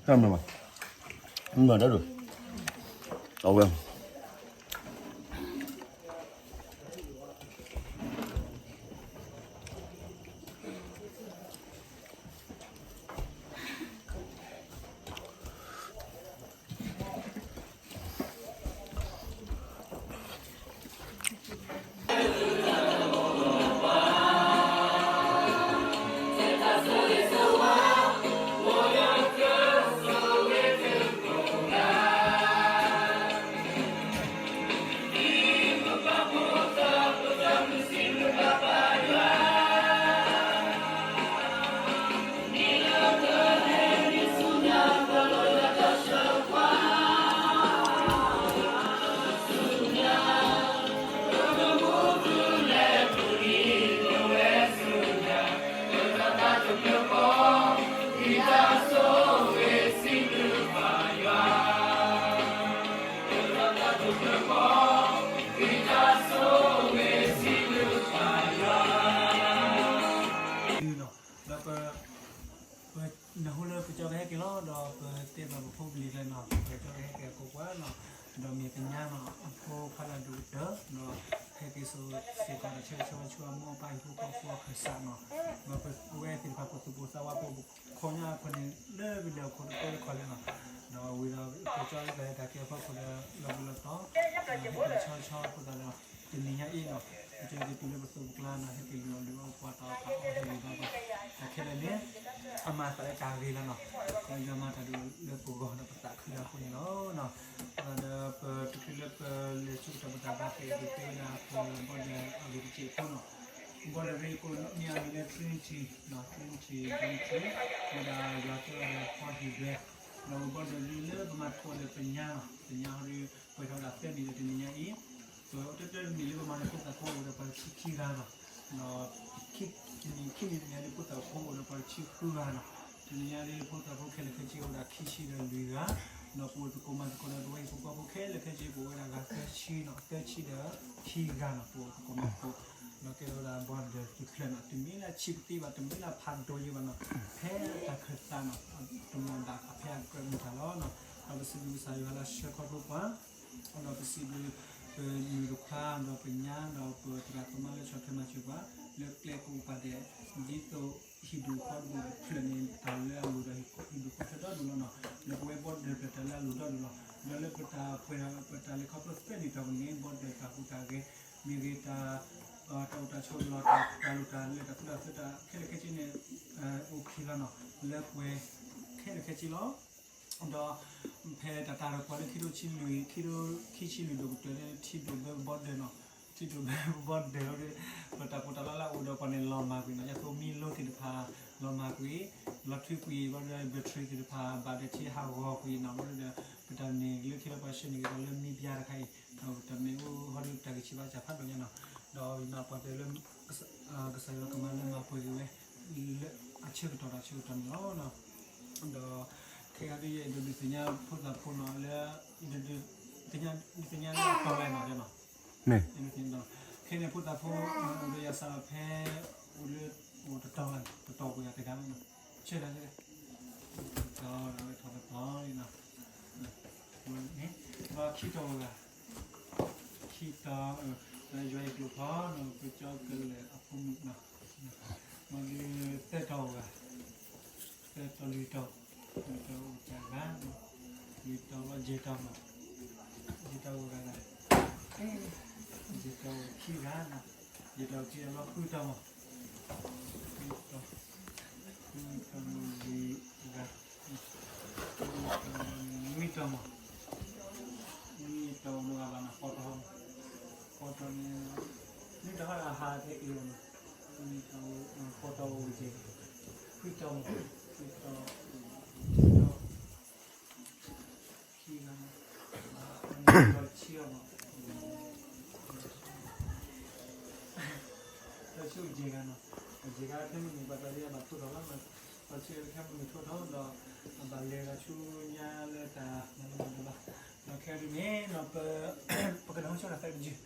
တၢ်မၤ, မၤတၢ်ဒိၣ်, အဝဲ ဒိၣ်ကတၢၢ် ဒီးဟဲက့ၤစိာ်စ့ၢ်ကီးဒီး ဆၢဂ့ၤဆၢဝါဆူအမိၢ်အပၢ်ဟံၣ်ဖိဃီဖိအခၢၣ်စးနီၤ, ဒီးပဝဲသ့ၣ်တဖၣ်ပသူၣ်ပိၢ်သးဝး ပခိၣ်ပနၢ်အခိၣ်န့ၣ် လၢပလဲၤအခိၣ်တကဲတခီလဲၣ်နီၤ, ဒီးဝံၤဒီး ပကၠီလၢပဟဲတၢ်ကဲအဖီခိၣ်ဒီး လီၤဘှံးလီၤတီၤ ဒီးဟဲက့ၤဆၢဂ့ၤဆၢဝါအဃိသတးဒီး တနံၤညါအံၤနီၤ, ပကၠီက့ၤတုၤလၢပသိးပကျါနီၤ, ဟဲက့ၤလုၢ်အီၣ်လုၢ်အီပှၤတၢ်အီၣ်တၢ်အီဟ့ၣ်ဂံၢ်ဘါပှၤ တၢ်ခဲလၢာ်န့ၣ် အမၤသးလၢတၢ်ဂ့ၤလီၤနီၤ, ဒီးယွၤမၤတၢ်ဒိၣ်လၢပဂီၢ်ဒီးပသးခုလၢအဃိန့ၣ်လီၤ. ဒီးပတချုးလၢပလဲၤ ဆူကတီၢ်ပတၢ်ဘါသ့ၣ် ဒုးသ့ဝဲဒၣ်ပ border အဂ့ၢ်တစဲးဖိနီၤ, border ရ့ကိးန့ၢ်အမံၤလၢ Trinity နီၤ, Trinity Dormitory ဝဲဒၣ်ယွၤတဲအီၤဒီး ဖီဟံၣ်ဒွဲ ဒီး border ရ့လၢပမၤသကိးဒီးပညါနီၤ, ပညါဟီဒီး ပှဲၤထီၣ်ဝဲဒၣ်သၢနံၣ်ဒီးတနံၤညါအံၤ, ပအိၣ်တၢတၢတနံၣ်လၢပမၤသကိးသးဖိအိၣ်ဒီးပှၤတဆံခံဂၤနီၤ, ဒီး ခံနံၣ်ခံနံၣ်တနံၤညါဒီး ဖိသၣ်ဖိအိၣ်ဒီးပှၤတဆံဃုဂၤနီၤ, တနံၤညါဒီး ဖိသၣ်ဖိခဲလၢာ်ခဲဆ့အိၣ်ဝဲဒၣ်ခံဆံဒီးလွံၢ်ဂၤ, ဒီးပအိၣ်သကိးမၤသကိးဒီးပဝဲဟံၣ်ဖိဃီဖိခဲလၢာ်ခဲဆ့ ပအိၣ်ဝဲဒၣ်ဂၤသၢဆံနီၤ, သၢဆံဒီးခံဂၤနီၤ, ပအိၣ်သကိးမၤသကိး, ဒီးကဲထီၣ်ဝဲဒၣ် border တဖျၢၣ်နီၤ, တမ့ၢ်လၢဆံးပသံဘၣ်, တမ့ၢ်လၢဖးဒိၣ်ယံၤဘၣ်နီၤ, ဖဲတၢ်ခၢၣ်သးနီၤ, တမ့ၢ်ဘၣ်အဖဲအကြၢးမုၢ်ထၣ်လီၤနီၤ, ဒီးပစံးဘျုးကစၢ်ယွၤလၢအဆှၢခီဖျိပှၤ ဒီးပစံးဘျုး ပမုၢ်တခွါ ဒီးပညါ ဒီးပသရၣ်သမါလၢဆီၣ်ထွဲမၤစၢၤပှၤ လၢကျဲကအိၣ်ပာ်ဒဲး ဒ်သိးဟံၣ်ဒူၣ်ဃီဒူၣ်တဖျၢၣ်န့ၣ် တၢ်လၢအလိၣ်ဒီးဟံၣ်ဒူၣ်ဃီထွဲဒီဒူၣ်လီၤနီၤ, လၢပဝဲ border တဖျၢၣ်တၢ်လၢအလိၣ်ဒီဒူၣ်လီၤ, ဒီးလၢပတၢ်ပှဲၤ ပတၢ်လဲၤခီဖျိသၢနံၣ်တီၢ်ပူၤန့ၣ် border တၢ်ဟူးတၢ်ဂဲၤ မ့ၢ်ဂ့ၤတၢ် တၢ်အိၣ်တၢ်ဆိးလီၢ် တၢ်လိၣ်တၢ်လဲၤ တၢ်သူတၢ်သၢတၢ်ခဲလၢာ်ခဲဆ့န့ၣ် အိၣ်ခံလီၤနီၤ, လၢပှဲၤခဲလၢာ်ခဲဆ့လီၤ. ဒီးဖဲတၢ်တၢ်ဒီးပှၤလၢခံထိဆံလွံၢ် ခံထိခံဆံလွံၢ်ဒိၣ်ကတၢၢ်လၢထံဒိၣ်ဘဲ border နီၤ, ထံဒိၣ်ဘဲ border လီၤဒီး ပတၢ်ပီးတၢ်လီလၢအအိၣ်ဒီးပှၤန့ၣ် လီၤမၢ်ကွံာ်နီၤ, ဒ်သိးမံလိသ့ၣ်တဖၣ် လီၤမၢ်ကွံာ်, လီၤထွံကွံာ် ဘၣ်ဒီး battery သ့ၣ်တဖၣ် ဘၣ်ဒီးထံဟးဂီၤကွံာ်နီၤ, ဘၣ်ဒီး ပတၢ်န့ၣ်လၢခံလၢပှၤဆှၢန့ၢ်က့ၤဒီးလၢမံဘျါတခါအံၤ ဒီးပတၢ်မ့ၢ်အိၣ်ဟီဒီးတၢ်ဂံၢ်ဆံးဘါစၢ်ဖးဒိၣ်ညါနီၤ, ဒီးယမၤပှၤတဲလၢ ကစၢ်ယွၤကမၤလၢမၤပှဲၤက့ၤဝဲ လၢအဆၢကတီၢ်ဒီးအဆၢကတီၢ်န့ၣ်လီၤ. ဒီးခဲအံၤဒ်ယအဲၣ်ဒိးဒုးသ့ၣ်ညါဖိသၣ်ဖိနီၤလၢ ဒုးသ့ၣ်ညါလၢအတီၤလဲၣ်နီၤ, ခဲန့ၣ်ဖိသၣ်ဖိ အိၣ်ဒီးယၤစးလီၤဖဲ အိၣ်လၢ အိၣ်တတီၤလၢ် တတီၤပှဲၤတဂၤလီၤနီၤ, ဆၢဒၣ်လၢ တတီၤလၢ် ထီၣ်တတီၤလီၤနီၤ, ဘၣ်ခံတီၤဂၤ ခံတီၤ ယွၤအံၤကျိၤဖီနီၤ ပကၠီကလဲာ်အဖိမုၣ်နီၤ, မ့ၢ်ဒုးသၢတီၤဂၤ သၢတီၤလွံၢ်တီၤ လွံၢ်တီၤအိၣ်တဂၤ, လွံၢ်တီၤလီၤယဲၢ်တီၤမး, ယဲၢ်တီၤအိၣ်ဂၤဂၤ, ယဲၢ်တီၤအိၣ်ခံဂၤနီၤ, ယဲၢ်တီၤခံဂၤလီၤဃုတီၤမး, ဃုတီၤ, ဃုတီၤမးယဲၢ်ဂၤ နွံတီၤမး, နွံတီၤမးဂၤဘၣ်နီၤ ဃိးတီၤ, ဃိးတီၤန့ၣ် နွံတီၤဟီၣ်အဟးသ့အ့ၣ်လီၤနီၤ, နွံတီၤ, ဃိးတီၤအိၣ်က့ၤ, ခွံတီၤမး, ခွံတီၤ, ခံဂၤ, နွံတီၤဆံဂၤမး, တဆံယဲၢ်ဂၤနီၤ, ယဲၢ်ဂၤခဲမုၢ်နံၤ ဘၣ်တၢ်လၢအဘၣ်ထိၣ်ထီၣ်လီၤ, ပဆၢခဲမုၢ်နံၤထိၣ်ထီၣ်ဒီး အဘၣ်လဲၤဂၤဆူညါလၢတၢ်မၤလၢမၤဒိးဘၣ်, ဒီးခဲအံၤန့ၣ်နီၤ ပ ပကနၢ်ဟူဆိတၢ်သးတယုၢ်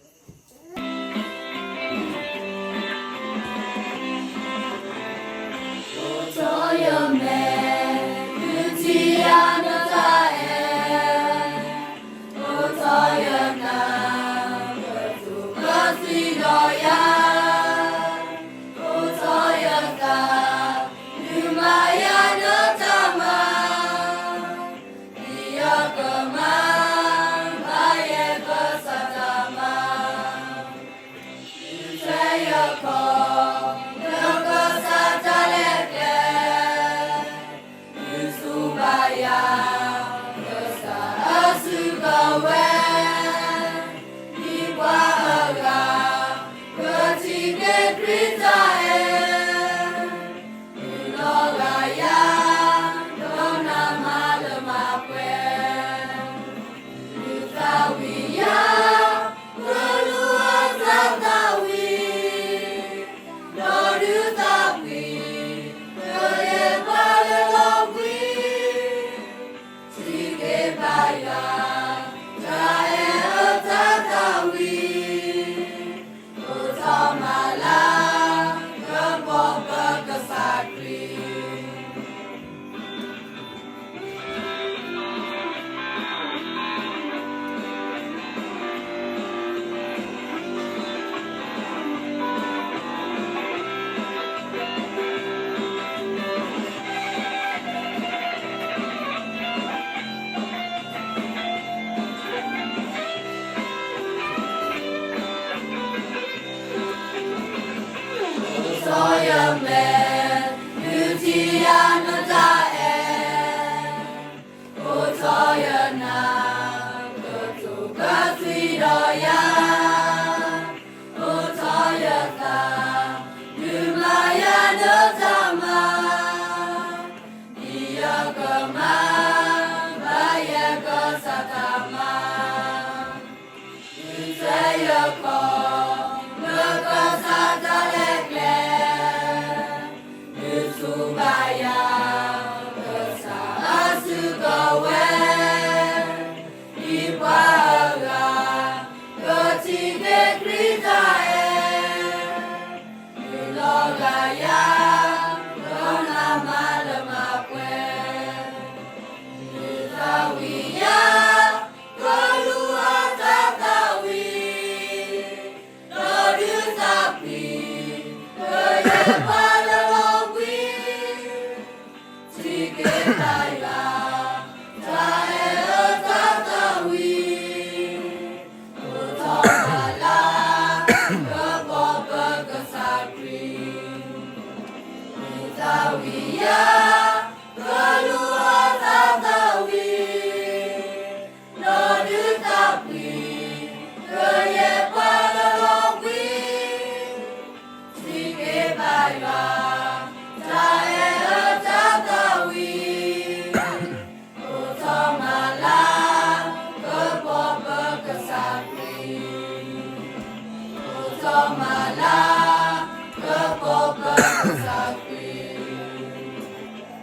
ယမဲာ်, ဒုးထံၣ်ယၤနတၢ်အဲၣ်, အိးထီၣ်ယနၢ်, ကတိၤကသွံဒီးယၤ, အိးထီၣ်ယသး, ဒုးမၤယၤနတၢ်မၤ, ဒ်ယကမၤဘၣ်ယကစၢ်တၢ်မၤ ဒုးထွဲယခီၣ်, လၢကစၢ်တၢ်လဲၤကျဲ, ဒုးထူဘၣ်ယၤ, ကစၢ်အစုကဝဲၤ, ဒ်ပှၤအဂၤ, ကထံၣ်က့ၤခရံာ်တၢ်အဲၣ်, ဒုးလီၤဂာ်ယၤ, ဒီးနမၤလၢမၤပှဲၤ ဒုးသးဝံၣ်ယၤ, ကလူၤအတၢ်သးဝံၣ်, ဒီးဒုးသးကွံ, ကယဲၢ်ပှၤလၢလီၤဘှံး, ထံၣ်က့ၤတၢ်ယွၤ, တၢ်အဲၣ်လၢတၢ်သးဝံၣ်, အိးထီၣ်တၢ်လၤ, ကပီၤပကစၢ်ခရံာ်, ဒုးသးဝံၣ်ယၤ, ကလူၤအတၢ်သးဝံၣ်, ဒီးဒုးသးကွံ, ကယဲၢ်ပှၤလၢလီၤဘှံး, ထံၣ်က့ၤဘၣ်ယွၤ, တၢ်အဲၣ်လၢတၢ်သးဝံၣ်, အိးထီၣ်မၤလၤ, ကပီၤပကစၢ်ခရံာ်, အိးထီၣ်မၤလၤ, ကပီၤပကစၢ်ခရံာ်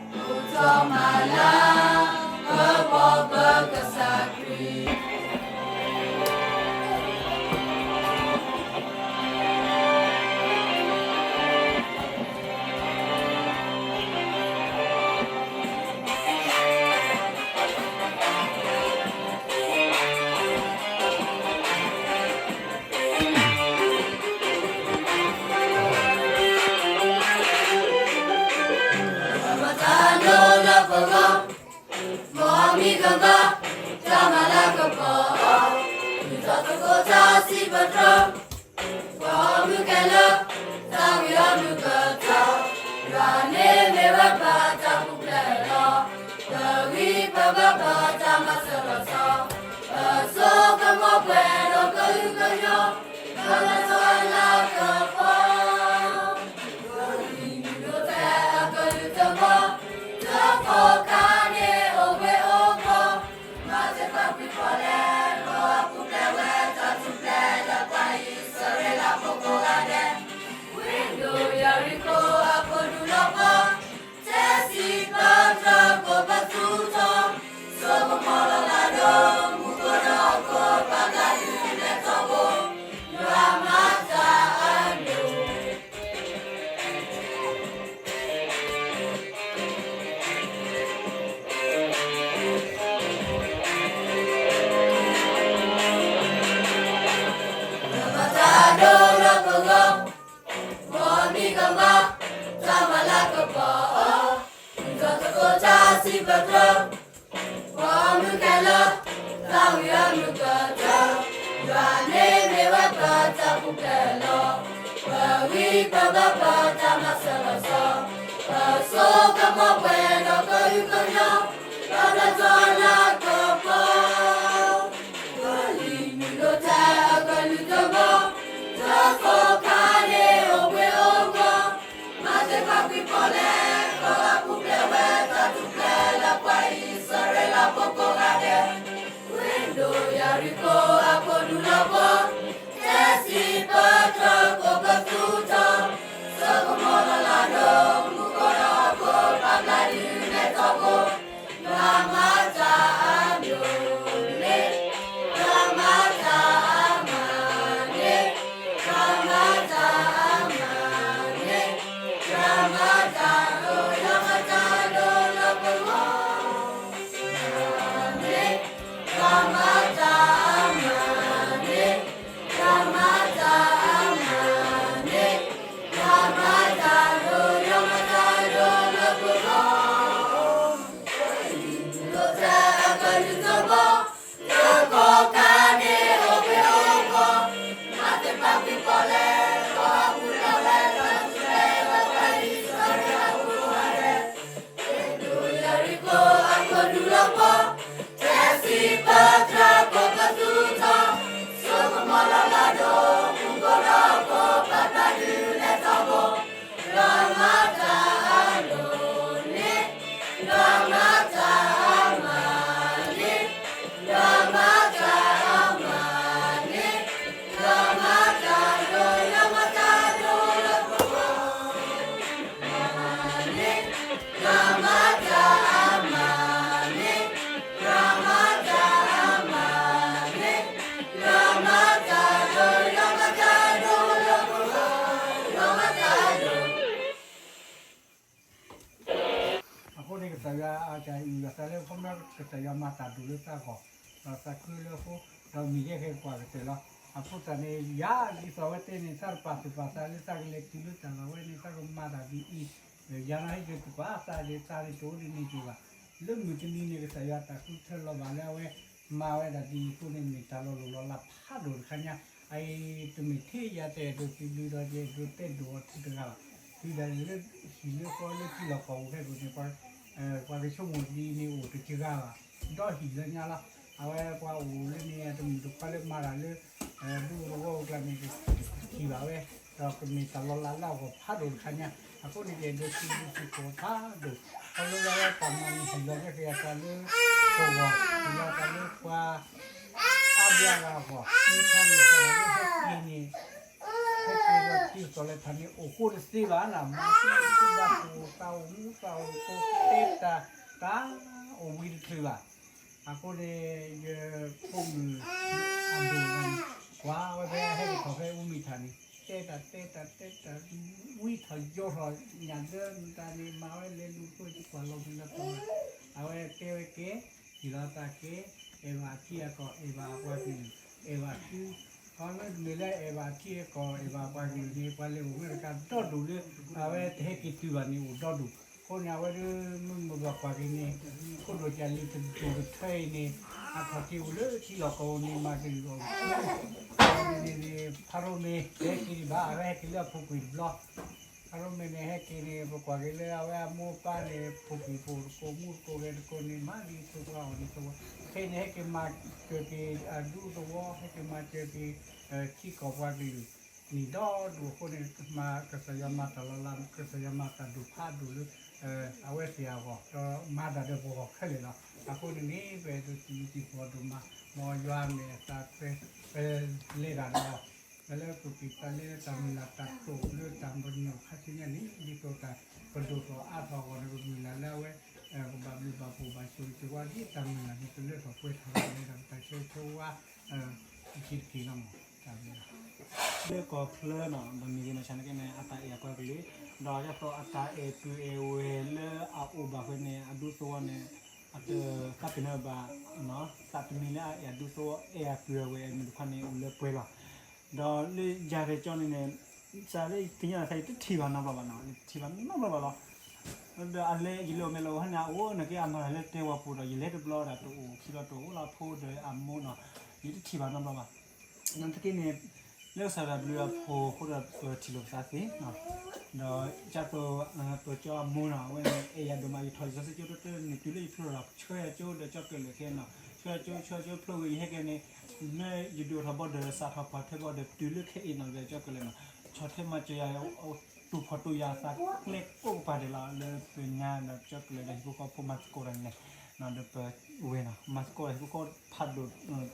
အိးထီၣ်မၤလၤ, ကပီၤပကစၢ်ခရံာ်. ပတၢ်ဒိးလၢပဂီၢ်, မ်မံကမၣ်, တၢ်မၤလၤကပီၤအီၤ, ဒ်သိးသကိးတၢ်စံးပတြၢၤ, ပှၤဂီၢ်မုၢ်ခဲလၢာ်, တၢ်ဝံအီၤမုၢ်ကတၢၢ်, ယွၤန့ၣ်မ့ၢ်ဝဲပတၢ်ပူၤဖျဲးလီၤ. ပဂံၢ်ပဘါပတၢ်မၤစၢၤလီၤဆီ, ပစိကမီၤပှဲၤဒီးကဟုကညီၤ, ပဘါထီၣ်အလၤကပီၤ ပလံၤမုၢ်ဒိၣ်ထဲအကလုၢ်တဘီ, တၢ်ကိၢ်ခါန့ၣ်အိၣ်ဘှံးအိၣ်ဘှီ, မၤသ့ၣ်တဖၣ်ကွံာ်ပီၣ်လဲၣ်, ဒီးအပူၤဖျဲးဝဲတၢ်ထူၣ်ဖျဲးလၢပှၤအံၣ်စရ့လးဖိကိးဂၤဒဲး, ဝ့ၢ်ဒိၣ်ယၤရံၤခိၣ်အဖိဒူၣ်လီၤပှီၢ်, တဲစံးပတြၢၤကိးပသူထီၣ်, စိကမီၤလီၤလးဒီး မူခိၣ်ဒီးဟီၣ်ခိၣ် ပာ်ဖျါဒုးနဲၣ်ထီဘိ, ယွၤမၤတၢ်အဒိၣ် ပတၢ်ဒိးလၢပဂီၢ်, မ်မံကမၣ်, တၢ်မၤလၤကပီၤအီၤ, ဒ်သိးသကိးတၢ်စံးပတြၢၤ, ပှၤဂီၢ်မုၢ်ခဲလၢာ်, တၢ်ဝံအီၤမုၢ်ကတၢၢ်, ယွၤန့ၣ်မ့ၢ်ဝဲပတၢ်ပူၤဖျဲးလီၤ. ပဂံၢ်ပဘါပတၢ်မၤစၢၤလီၤဆီ, ပစိကမီၤပှဲၤဒီးကဟုကညီၤ, ပဘါထီၣ်အလၤကပီၤ ပလံၤမုၢ်ဒိၣ်ထဲအကလုၢ်တဘီ, တၢ်ကိၢ်ခါန့ၣ်အိၣ်ဘှံးအိၣ်ဘှီ, မၤသ့ၣ်တဖၣ်ကွံာ်ပီၣ်လဲၣ်, ဒီးအပူၤဖျဲးဝဲတၢ်ထူၣ်ဖျဲးလၢပှၤအံၣ်စရ့လးဖိကိးဂၤဒဲး, ဝ့ၢ်ဒိၣ်ယၤရံၤခိၣ်အဖိဒူၣ်လီၤပှီၢ်, တဲစံးပတြၢၤကိးပသူထီၣ်, စိကမီၤလီၤလးဒီး မူခိၣ်ဒီးဟီၣ်ခိၣ် ပာ်ဖျါဒုးနဲၣ်ထီဘိ, ယွၤမၤတၢ်အဒိၣ်န့ၣ်, ယွၤမၤတၢ်အမၤန့ၣ်, ယွၤမၤတၢ်အမၤန့ၣ်, ယွၤမၤတၢ်အဒိၣ်, ယွၤမၤတၢ်အဒိၣ်လၢပဂီၢ်, မၤန့ၣ်, ယွၤမၤတၢ်အမၤန့ၣ်, အဃိန့ၣ် ကစၢ်ယွၤအတၢ်အုၣ်အသးလၢ ခီဖျိကစၢ်ယွၤမၤတၢ်ဒိၣ်လၢသးဂီၢ်, ဒီးသးခုလၢအဃိ, ဒီးမ့ၢ်ယဲက့ၤကွၢ်ကတၢၢ်လီၤ. အဃိသတးန့ၣ် ယၤဒ်သိးအဝဲတဲန့ၣ် သးတပာ်သူၣ်ပာ်သးလၢသးကလဲၤတုၤလၢတၢ်လီၢ်ဝဲန့ၣ် သးကမၤတၢ်ဒ်အံၤ, ယၤနီၢ်ဟဲက့ၤသူၣ်ပာ်သးဒ်သးန့ၣ်တအိၣ်ဒ်န့ၣ်က့ၤဘၣ်. လၢမုၢ်တနံၤန့ၣ် ကစၢ်ယွၤတၢ်ဃုထၢလီၤဘၣ်လၢအဝဲ မၤဝဲဒၣ်ဒ်အံၤအဃိန့ၣ် မ့ၢ်တၢ်လီၤလိၢ်လီၤလးဖးဒိၣ်တခါညါ, အအံၤတမ့ၢ်ထဲယၤတအဲၣ်ဒိးတုၤဘျုးဒီး ယအဲၣ်ဒိးတဲဒိၣ်အီၤထံတဂၤဘၣ်. တုၤဒၣ်လၢဟံၣ်လၢဃီလၢထံလီၢ်ကီၢ်ပူၤခဲကိာ်န့ၣ် ပှၤကဆိကမိၣ်ဒ်န့ၣ်အိၣ်တကဂၤဘၣ်, ဒီးဟံၣ်လၢညါလီၤ. အဝဲပှၤအိၣ်လၢန့ၣ် တမုၣ်တခွါလၢမၤတၢ်လၢ ဒူသဝီအကျါန့ၣ် တထံၣ်ဘၣ်ဝဲ, ဒီးကမ့ၢ်တၢ်လီၤလးလၢအဂီၢ်ဖးဒိၣ်တခါညါ, အဃိန့ၣ် ယအဲၣ်ဒိးစံးဘျုးစံးဖှိၣ်ဖးဒိၣ်, ခီဖျိလၢအဝဲတၢ်မၤန့ၣ် ဟံၣ်လီၤက့ၤယၤသးလၢ ပဂီၢ်, ဟံၣ်လီၤသးလၢပှၤ အါဘျါဂၤအဂီၢ်, မ့ၢ်ဆါန့ၣ် ဟဲက့ၤန့ၣ် ဟဲက့ၤဒီးတုၤသိးလၢထးန့ၣ် အိၣ်ဃိတသ့ဘၣ်နၤ, မၤသံသဘၣ်အိၣ်သးအိၣ်မူသးအိၣ်ကိးတဲတၢ် တၢ်အိၣ်ဝံၤတချုးဘၣ်. အဃိန့ၣ် ယဖိမုၣ်အဒိၣ်န့ၣ် ကွၢ်ဝဲဖဲအဟဲက့ၤထီၣ်ဖဲအူမံၤထးန့ၣ် တဲတၢ်တဲတၢ်တဲတၢ် ဝံထီၣ်ယိာ်ထီၣ်ညၣ်ဒၢမတၤန့ၣ် မၤဝဲလဲၤလူၤဃိ ယကွၢ်လီၤမုၢ်လီၤတီၤဝဲ, အဝဲတဲဝဲကဲ ဟံၣ်လီၤသးကဲ အဲၣ်ဘၣ်အထံအကီၢ် အဲၣ်ဘၣ်အပှၤကလုာ် အဲၣ်ဘၣ်သု, ခီမ့ၢ်တမ့ၢ်လၢအဲၣ်ဘၣ်အထံအကီၢ် အဲၣ်ဘၣ်အပှၤကလုာ်န့ၣ် ပှၤလဲၤအိၣ်မ့ၢ်တကးဒီဒိၣ်လၢ အဝဲတဟဲက့ၤတုၤဘၣ်န့ၣ် အိၣ်ဒီဒိၣ်. အဃိန့ၣ် အဝဲဒၣ်မုၢ်မုၢ်ဘၣ်ကွၢ်က့ၤန့ၣ် ခိၣ်ဒိၣ်ကၢ်လံၤတဒိၣ်ကထၢအံၤန့ၣ် အထီၣ်က့ၤအိၣ်လၢထံလီၢ်ကီၢ်ပူၤန့ၣ် မၤကလုာ်အီၤ န့ၣ်န့ၣ် ဖးရိမ့ၤ တဟဲက့ၤဒံးဘၣ် အဝဲဟဲက့ၤလၢအပူၤကွံာ်တဘျီ ဖးရိမ့ၤန့ၣ် ဟဲက့ၤန့ၣ် ပကွၢ်က့ၤလၢအဝဲအမိၢ်အပၢ်န့ၣ် ပူၤကွံာ်ပူၤတကိးမူတကိးဂဲၤတကိးန့ၣ် မၤဒ်သိးပှၤအီၤဒ်သိး ခဲအံၤန့ၣ် ဟဲက့ၤမၤစၢၤက့ၤအဒူသဝီ ဟဲက့ၤမၤစၢၤက့ၤ ထံကီၢ်ပှၤကလုာ် န့ၣ်ဒီဒူၣ်အဃိန့ၣ် ကစၢ်ယွၤမၤတၢ်လီၤလး ကစၢ်ယွၤမၤတၢ်ဒိၣ်ဖးဒိၣ်လၢ အဝဲသ့ၣ်အဂီၢ် ဒီးမၤတၢ်ဒီးပဂီၢ်ခဲလၢာ်လီၤ. အဃိန့ၣ်န့ၣ် ပအဲၣ်ဒိးစံးဘျုးစံးဖှိၣ်ဒိၣ်မး မ်ယွၤမဲာ်သး ပလဲၤတၢ်ဒီး ပလၢပက့ၤသးလၢတၢ်မုၢ်လၢ်တၢ်တိာ်လၢတၢ်ပညိၣ်ခါဆူညါန့ၣ် ဒ်သိးတၢ်ပဒိၣ်ထီၣ်အါထီၣ်အဂီၢ်န့ၣ် ပမုၢ်လၢ်လၢအဝဲ ပဘၣ်ဘျုးဘၣ်ဖှိၣ်ဘၣ်ဆိၣ်ဂ့ၤဆိၣ်ဝါဒ်တၢ်မုၢ်လၢ်န့ၣ် ပလၢထီၣ်ပှဲၤထီၣ်လၢတၢ်ဆၢဂ့ၤဆၢဝါ တက့ၢ်တက့ၢ်လီၤမး တၢ်ဘျုးလီၤ. လၢကီၢ်ချၢနီၤ ပမ့ၢ်ဂ့ၤနီၤဆါန့ၣ်က့န့ၣ် အတၢ်အဲၣ်အပှၤကလုာ် ဒီးယသိးအတၢ်အဲၣ်ပုၢ်အဲၣ်ဝဲၢ်လၢအအိၣ်ဘၣ်ဖဲန့ၣ် အဒူသဝီန့ၣ် အတသးပ့ၤနီၣ်ဘၣ် သးတမံၤလၢအအဲၣ်အဒူသဝီ အဲၣ်အပုၢ်အဲၣ်ဝဲၢ်အမုၢ်တဖၣ်န့ၣ် အိၣ်လၢပှဲၤလီၤ. ဒီးလၢယၤတကၠီန့ၣ်န့ၣ် စးလၢကညီသးအံၤ တထံၣ်ဘၣ်နီတဘျီဘၣ်နီၤ တထံၣ်ဘၣ်နီတဘျီဘၣ်လီၤ. ဒီးအလဲၤ ယလဲၤအိၣ်မဲာ်လီၤအိၣ်ဟဲန့ၣ် အအိၣ်န့ၣ်က့ အမၤတၢ်လၢတဲဝီပူၤဒီး ယလဲၤတဘျီဒီး တအိၣ်ခံလီၤတအိၣ်လီၤ အဖိဒီးအမိၢ်နီၤ ယတထံၣ်ဘၣ်နီတဘျီဘၣ်. နာ်သက့န့ၣ် လၢကစၢ်ယွၤဘျုးအဖှိၣ်အဃိဒီး ပထံၣ်လိာ်ပသးသ့နီၤ ဒီးကၢ်သိး ပကၠီအမိၢ်နီၤ အဝဲန့ၣ် အဲၣ်ယၤဒိၣ်မး ယထီၣ်လံာ်စီဆှံကၠိတၢတၢန့ၣ် တုၤလၢယဖျိထီၣ် ဆှၢယၤကၠိဒီးကၠီကလဲာ်ခဲနီၤ ဆှၢယၤကၠိ ဆှၢယၤကၠိဖျိဝံၤ ယဟဲက့ၤန့ၣ် မ့ၢ်ယဒုးအိၣ်ထီၣ်ဘီဒီး စးထီၣ်ပှၤထွဲဘီဒီး တုၤလၢခဲအံၤနီၤ ဒီးကၠီကလဲာ်နီၤ ဆီၣ်ထွဲမၤစၢၤယၤ တူၢ်ဖှီၣ်တူၢ်ယာ်သး ကျဲကိးကပၤဒဲးလီၤ လၢပညါဒီးကၠီကလဲာ်ဒီးဟံၣ်ဖိဃီဖိမၤသကိးတၢ်န့ၣ် ဒီးပဝဲနီၤ မၤသကိးဒီးဟံၣ်ဖိဃီဖးဒိၣ်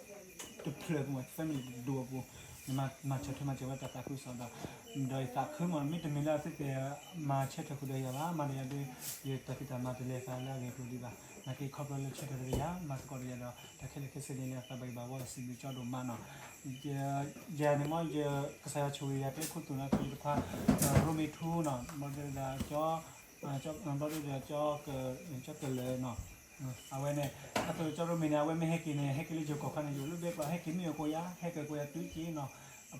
တဖျၢၣ်ပူၤ family တဒူၣ်အပူၤ မၤဆၢထၢၣ်မၤစၢၤဝဲတၢ်သးခုကစီၣ်ဒီး ဒီးယသးခုမး မ့တမ့ၢ်လၢအသုတဲာ်မၤဆၢထၢၣ်ဃုာ်ဒီးယၤဘၣ် မၤဒီးယၤဒီး ယတၢ်ဖံးတၢ်မၤတလဲၤသးလၢအဂ့ၢ်အကျိၤဒံးဘၣ် နာ်က့ခီဖျိလၢဆၢထၢၣ်ဒီးယၤ မၤသကိးဒီးယၤဒီး တၢ်ခဲလၢာ်ခဲဆ့န့ၣ်လၢအသးဘၣ်ဂံၢ်ဘၣ်ဝီစံးဘျုးကၠီဒိၣ်မးနီၤ ယၤန့ၣ်မ့ၢ်ယကစၢ်ယွၤဆိၣ်ဂ့ၤယၤ တဲခိၣ်သူၣ်နီၤ ဖံတခွါ ရိမ့ၤထူနီၤ ဘျီဒီး ဘျီဒီး ကၠီကလဲာ်နီၤ အဝဲန့ၣ် အသိးကၠီရိမ့ၤန့ၣ် အဝဲမ့ၢ်ဟဲက့ၤန့ၣ် ဟဲက့ၤလၢယိၤကီၢ်ခါန့ၣ် ယအိၣ်လၢဘဲပျီ ဟဲက့ၤမ့ၢ်အကိးယၤ ဟဲက့ၤကိးယၤတုၤက့ၤနီၤ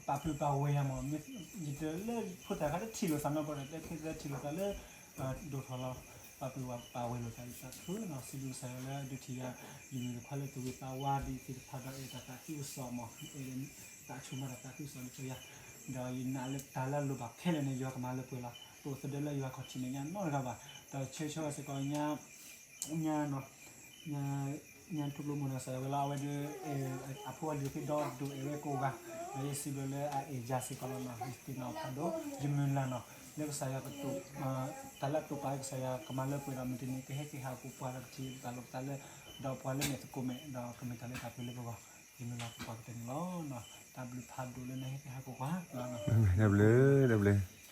ပာ်ပုၢ်ပာ်ဝဲၢ်ယၤမး ယတလၢဖိသၣ်ခါတထံၣ်လိာ်သးနီတဘျီဒီး တဲခဲသၢထံၣ်လိာ်သးလၢ ဒိၣ်ထီၣ်လီၤ ပာ်ပုၢ်ပာ်ဝဲၢ်လိာ်သး ယသးခုနီၤ စံးဘျုးကစၢ်ယွၤလၢဒုးထံၣ်ယၤ ယမုၣ်တခွါလၢသူၣ်ဂ့ၤသးဝါဒ်သ့ၣ်တဖၣ်ဒီး အဲၣ်တၢ်သးခုကစီၣ်မး အဲၣ်တၢ်ဆိၣ်မၤတၢ်သးခုကစီၣ်လၢယၤ ဒီးယနာ်လၢတၢ်လၢအလိၣ်ဘၣ်ခဲလၢာ်န့ၣ် ယွၤကမၤလၢပှဲၤလီၤ တအိၣ်သဒၢလၢယွၤခီၣ်ထံးန့ၣ်ညါနီတဂၤဘၣ် ဒီးဆၢဆၢဝဲစ့ၢ်ကီးညါ ညါနီၤ ညါ ညါထူၣ်ဖျိမုၢ်နီၤ ကစၢ်ယွၤဝဲလၢအဝဲဒၣ် အဖိအလံၤဖံဒီဒိၣ်အဲၣ်ဝဲကိးဂၤ, ဒီးယစံးဘျုးလၢအအဲၣ်ယၤစ့ၢ်ကီးလီၤနီၤ, ယသ့ၣ်နီၣ်ဖးဒိၣ် ယမုၢ်လၢ်နီၤ, လၢကစၢ်ယွၤကတိၤ တၢ်လၢအတိာ်ပာ်လၢကစၢ်ယွၤကမၤလၢပှဲၤဒီး မုၢ်တနံၤကဟဲက့ၤဟးကိးပှၤဒီး ကထံၣ်တၢ်လိၣ်ပသးလၢ ဒီးပှၤလၢမဲာ်သကိးမဲာ် ဒီးကမ့ၢ်တၢ်လၢတၢ်ပှဲၤလၢပဂီၢ်, ယမုၢ်လၢ်ကပှၤကတၢၢ်န့ၣ်လီၤ. တၢ်ဘျုးဖးဒိၣ်လၢနဟဲက့ၤဟးကိးပှၤ, တၢ်ဘျုး, တၢ်ဘျုး.